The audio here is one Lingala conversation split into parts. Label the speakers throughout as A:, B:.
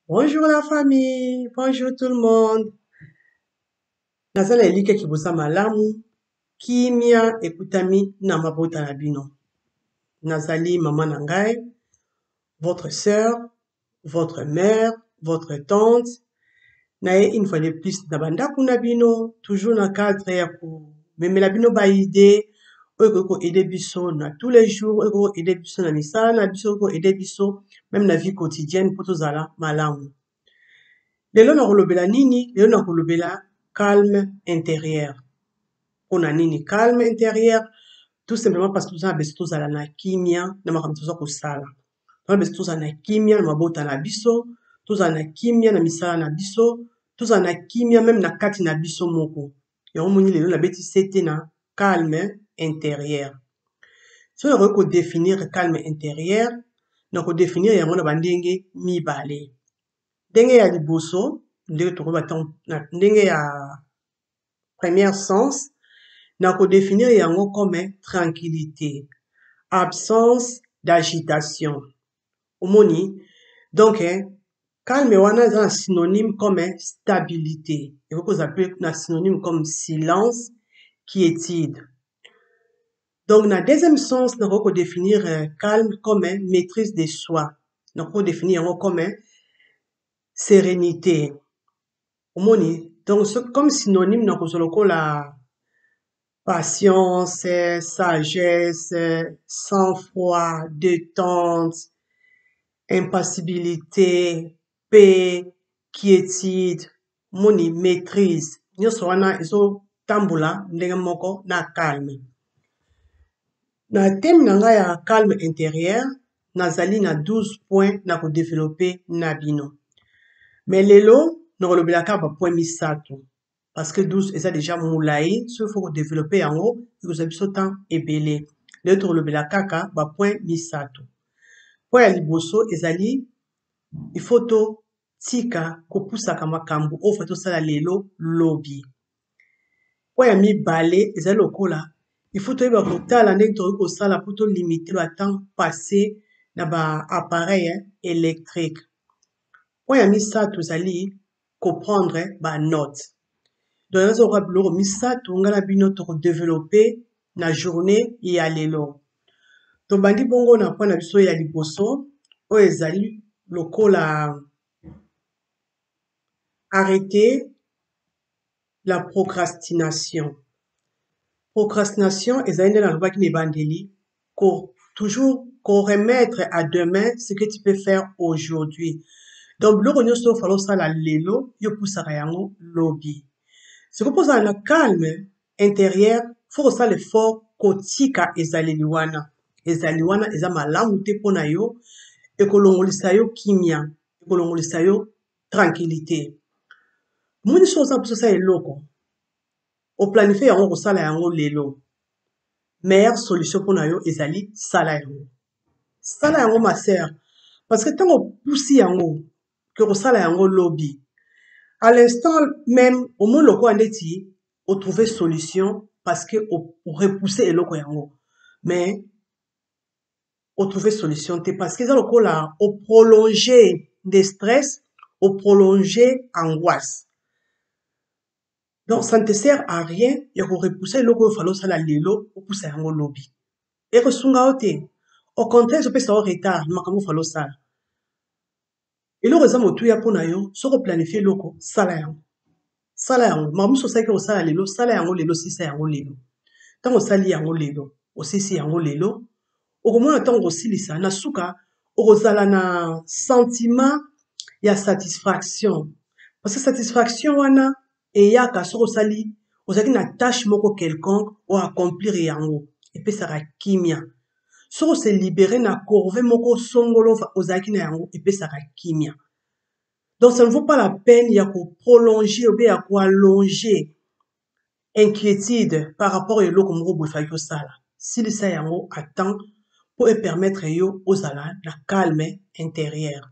A: Bonjour la famille, bonjour tout le monde. Naza na elikya ke boza malamu, kimia ekutami na mabota na bino. Nazali mama na ngai, votre sœur, votre mère, votre tante. Naye une fois de plus na bandako na bino, toujours na cadre ya komemela bino ba idées oyo ekoki ko aider biso na tous les jours, oyo ekoki ko aider biso na misala na biso, oyo ekoki ko aider biso meme na vie quotidienne mpo tozala malamu. Lelo nakolobela nini? Lelo nakolobela calme intérieur. Pona nini calme intérieur? Tout simplement parce que toza na besoin tozala na kimia na makambo toza kosala. Toza na besoin tozala na kimia na mabota na biso, tozala na kimia na misala na biso, tozala na kimia meme na kati na biso moko. Yango omoni lelo nabeti sete na calme intérieur. Soki nakoki ko definir calme intérieur, nako definir yango na ba ndenge mibale. Ndenge ya liboso, ndenge tokoloba na ndenge ya première sens, nako definir yango comme tranquillite, absence d'agitation. Omoni? Donc calme wana eza na synonyme comme stabilite, ekoki kozala pe na synonyme comme silence, quietude. Donc na deuxième sens nakoki ko definir calme comme maitrise de soi, nakoki ko definir yango comme serenite. Omoni? Donc comme synonyme nakozwa lokola patience, sagesse, sang-froid, detente, impassibilite, paix, quietude, omoni maitrise. Nionso wana ezo tambola ndenge moko na calme. Na thème na ngai ya calme interieur, nazali na 12 points na ko developper na bino. Mais lelo nakolobela kaka ba points misato parce que 12 eza dejà mulayi, soki faut ko developper yango ekozwa biso temps ebele. Lelo tokolobela kaka ba points misato. Point ya liboso ezali il faut totika kopusaka makambo oyo faut tosala lelo lobi. Point ya mibale ezali lokola il faut toyeba kotala ndenge tokoki kosala po to limiter ba temps passe na ba appareils electriques. Point ya misato ezali ko prendre ba notes. Donc eza lokola biloko misato ngai na bino toko developper na journee ya lelo. Tobandi bongo na point na biso ya liboso oyo ezali lokola arreter la procrastination. Procrastination ezali nde nalobaki na ebandeli ko toujours ko remettre à demain ce que tu peux faire aujourd'hui. Donc biloko nyonso oyo fallait osala lelo yo opusaka yango lobi. Sikoyo mpo ozala na calme intérieur faut kosala effort kotika ezaleli wana. Ezaleli wana eza malamu te mpo na yo, ekolongolisa yo kimia, ekolongolisa yo tranquillite. Omoni soki oza na mposa osala eloko, o planifier yango okosala yango lelo, meilleure solution mpo na yo ezali sala yango. Sala yango ma sœur parce que tango opusi yango ke okosala yango lobi, à l'instant meme omoni lokola ndeti o trouver solution parce que o repousser eloko yango mais o trouver solution te parce que eza lokola o prolonger nde stress, o prolonger angoisse. Donc ça ne te sert à rien ya ko repousser eloko oyo fallait osala lelo opusa yango lobi. Ekosunga yo te. Au contraire ezopesa yo retard na makambo oyo fallait osala. Eloko eza motuya mpo na yo, soki o planifier eloko, sala yango. Sala yango. Makambo mosusu osalaki kosala lelo, sala yango lelo, silisa yango lelo. Tango osali yango lelo, osilisi yango lelo, okomona tango okosilisa, na suka okozala na sentiment ya satisfaction. Parce que satisfaction wana eyaka soki osali, ozalaki na tache moko quelconque, o accomplir yango, epesaka kimia. Soki o se liberer na corvee moko songolo ozalaki na yango, epesaka kimia. Donc ça ne vaut pas la peine ya ko prolonger ou bien ya ko allonger inquiétude par rapport ya eloko moko boye fallaki osala. Silisa yango à temps po e permettre yo ozala na calme intérieur.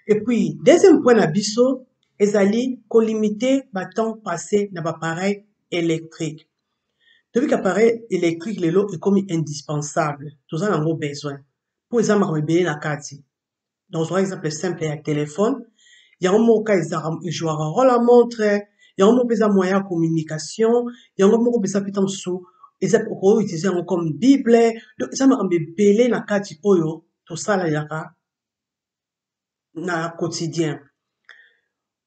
A: Et puis deuxième point na biso ezali ko limiter ba temps passe na ba appareils électriques. Toyebi qu'appareil électrique lelo ekomi indispensable, toza nango besoin po eza makambo ebele na kati. Nakozwaka exemple simple ya telefone, yango moko kaka ezalaka ejouaka role ya montre, yango moko mpe eza moyen ya communication, yango moko mpe eza mpe ntango mosusu eza okoki utiliser yango comme bible. Donc eza makambo ebele na kati oyo tosalelaka na quotidien.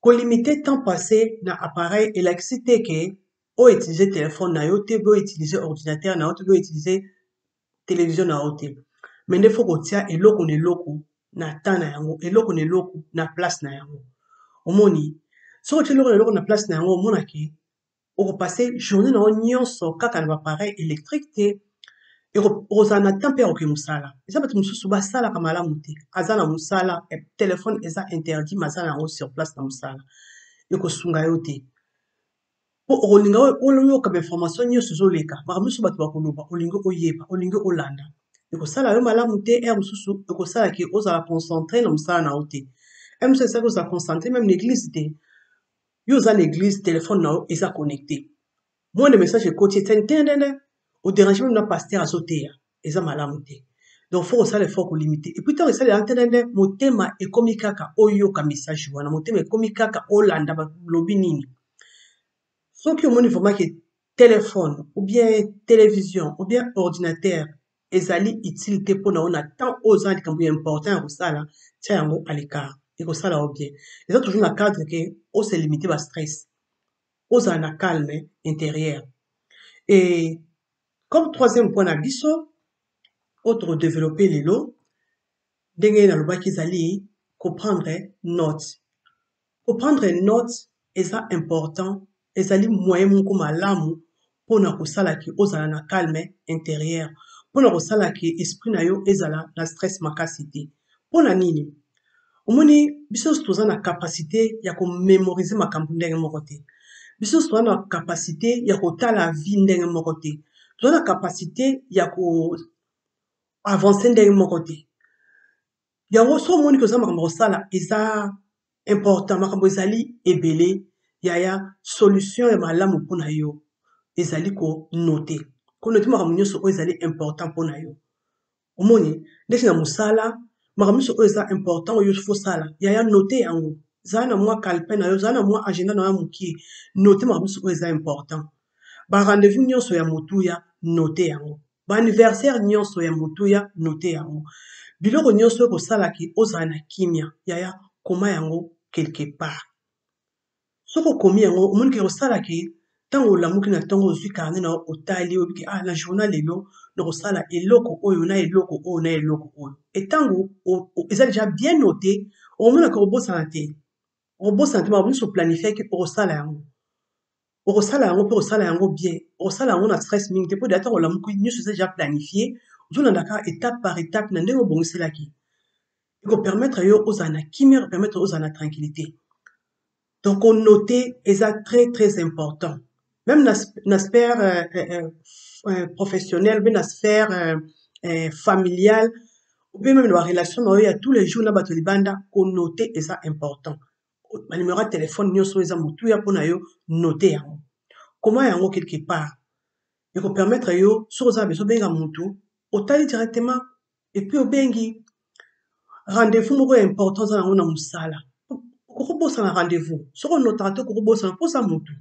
A: Ko limiter temps passe na appareil elakisi te ke o utiliser telefone na yo te, o utiliser ordinateur na yo te, o utiliser television na yo te, mais nde faut kotia eloko na eloko na temps na yango, eloko na eloko na place na yango. Omoni soki otie eloko na eloko na place na yango, omona ke oko passer journée na yo nyonso kaka na ba appareil électrique te, okozala na temps mpe ya kokende mosala. Eza bato mosusu basalaka malamu te, aza na mosala, telefone eza interdit, mais aza na yango sur place na mosala, ekosunga yo te. Po okolinga oyoka ba information nyonso ezoleka, makambo nyonso bato bakoloba, olingi oyeba, olingi olanda. Ekosala yo malamu te, heure mosusu ekosala ke ozala concentre na mosala na yo te. Heure mosusu esali ozala concentre meme na eglise te. Yo oza na eglise, telefone na yo eza connecte. Moindre message ekoti, etiani tendende, o derange meme na pasteur azoteya, eza malamu te. Donc faut kosala effort ko limiter. Et puis ntango esalelaka tendende, motema ekomi kaka oyoka message wana, motema ekomi kaka olanda balobi nini. Soki omoni vraiment ke téléphone ou bien télévision ou bien ordinateur ezali utile te mpona yo na temps oyo oza na likambo ya important ya kosala, tia yango à l'écart, ekosala yo bien. Eza toujours na cadre ke ose limiter ba stress, ozala na calme intérieur. Et comme troisième point na biso oyo tokodeveloppe lelo, ndenge nalobaki, ezali koprendre note. Koprendre note eza important, ezali moyen moko malamu mpona kosala ke ozala na calme intérieur, mpona kosala ke esprit na yo ezala na stress makasi te. Mpona nini? Omoni, biso nyonso toza na capacité ya komémoriser makambo ndenge moko te. Biso nyonso toza na capacité ya kotala vie ndenge moko te. Toza na capacité ya koavancer ndenge moko te. Yango so omoni koza makambo kosala eza important, makambo ezali ebele, yaya, solution ya malamu mpona yo ezali konoter, konoter makambo nyonso oyo ezali important mpona yo. Omoni ndeti na mosala, makambo nyonso oyo eza important oyo fosala, yaya, note yango. Zala na mwa calepin na yo, zala na mwa agenda na yo ya mokie, note makambo nyonso oyo eza important. Ba rendez-vous nyonso ya motuya, note yango. Ba anniversaire nyonso ya motuya, note yango. Biloko nyonso oyo kosalaki ozala na kimia, yaya, koma yango quelque part. Soki okomi yango, omoni ke kosalaki ntango olamuki na ntongo, ozwi carnet na yo, otali, oyebi ke ah, na journée lelo nakosala eloko oyo na eloko oyo na eloko oyo. Etango eza déjà bien noté, okomonaka okobosana te, okobosana te. Makambo nyonso oplanifiaki, okosala yango, okosala yango mpe okosala yango bien, okosala yango na stress mingi te, mpo deja ntango olamuki, nyonso eza déjà planifié, ozolanda kaka étape par étape na ndenge obongiselaki. Ekopermettre yo ozala na kimia, ekopermettre ozala na tranquillité. Donc konoter eza très très important, même na sphère professionnelle, mpe na sphère familiale, ou bien même na barelation na yo ya tous les jours na bato libanda. Konoter eza important. Banumero ya telefone nyonso oyo eza motuya mpona yo, note yango, koma yango quelque part. Ekopermettre yo, soki oza na besoin obenga motu, otali directement et puis obengi. Rendez-vous moko ya important oza nango na mosala, okokobosana rendez-vous. Soki onotaka te, okokobosana mposa motu.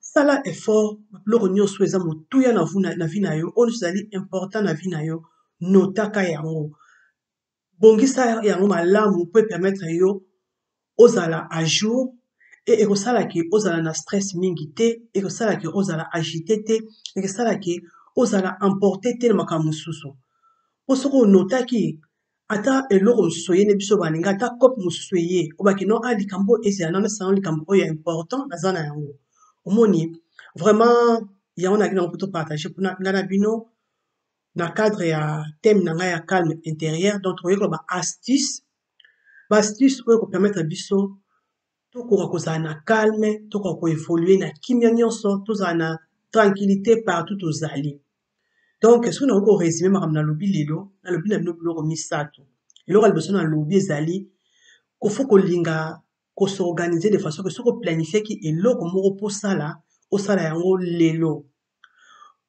A: Sala effort, biloko nyonso eza motuya na vie na yo, oyo nyonso ezali important na vie na yo, notaka yango, bongisa yango malamu mpo epermettre yo ozala à jour. E ekosalaki ozala na stress mingi te, ekosalaki ozala agité te, ekosalaki ozala emporté te na makambo mosusu. Mpo soki onotaki, ata eloko mosusu oyene biso balinga, ata cope mosusu eye, obaki no a likambo oyo ezala nano esala likambo oyo ya important naza na yango. Omoni vraiment, yango nayaki nango mpo topartage mpona ngai na bino na cadre ya thème na ngai ya calme intérieur. Donc tokoyekola ba astuce, ba astuce oyo ekopermettre biso tokoka kozala na calme, tokoka koévoluer na kimia nyonso, tozala na tranquillité partout tozali. Donc soki nakoki korésumer makambo nalobi lelo, nalobi na bino biloko misato. Eloko ya liboso nalobi ezali kofo kolinga kos'organiser de façon ke soki oplanifiaki eloko moko mposala, osala yango lelo.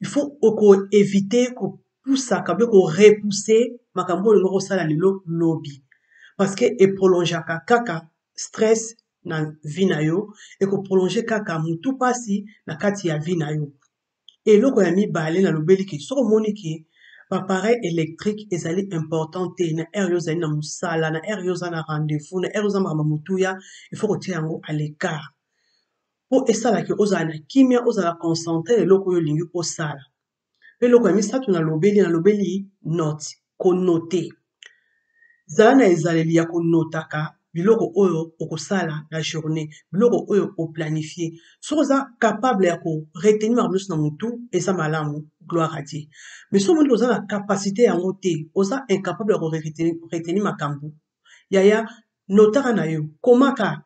A: Il faut okoéviter kopusaka mpe korepousser makambo oyo olingi kosala lelo lobi. Parce que e prolongeaka kaka stress na vie na yo, eko prolonger kaka mutu pasi na kati ya vie na yo. Eloko ya mibale nalobeli ke soki omoni ke ba appareil electrique ezali important te na heure yo ozali na mosala, na heure yo oza na rendez-vous, na heure oza makambo ya motuya, il faut kotia yango à l'ecart po esala ke ozala na kimia, ozala concentre na eloko oyo olingi osala. Pe eloko ya misatu nalobeli, nalobeli note, ko noter. Zala na ezaleli ya konotaka biloko oyo okosala na journee, biloko oyo o planifier. Soki oza capable ya ko retenir makambo nyonso na mutu, eza malamu, gloire à Dieu. Mais soki omoni oza na capacite yango te, oza incapable ya ko retenir makambo, yaya notaka na yo, komaka,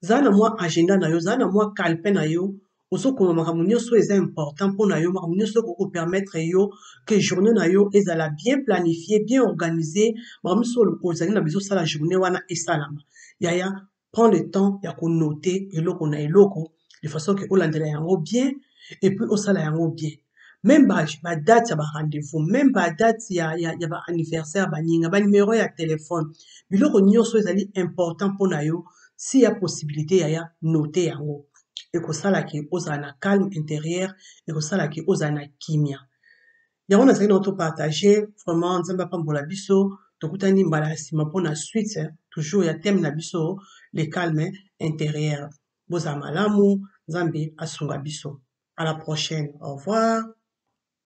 A: zala na mwa agenda na yo, zala na mwa calepin na yo, ozokoma makambo nyonso oyo eza important mpo na yo, makambo nyonso oyo ekoki kopermettre yo que journée na yo ezala bien planifiée, bien organisée, makambo nyonso oyo ozali na besoin osala journée wana esalama. Yaya, prends le temps ya konoter eloko na eloko de façon que olandela yango bien et puis osala yango bien. Meme ba, ba date ya ba rendez-vous, meme ba date ya, ya, ya ba anniversaire baninga, ba numero ya telephone, biloko nyonso ezali important mpo na yo, si ya possibilité yaya note yango. Ekosala ke ozala na calme intérieur, ekosala ke ozala na kimia. Yango nazali na to partager, vraiment Nzambe apambola biso, tokutani mbala ya nsima mpo na suite toujours ya thème na biso le calme intérieur. Bozala malamu, Nzambe asunga biso. À la prochaine. Au revoir.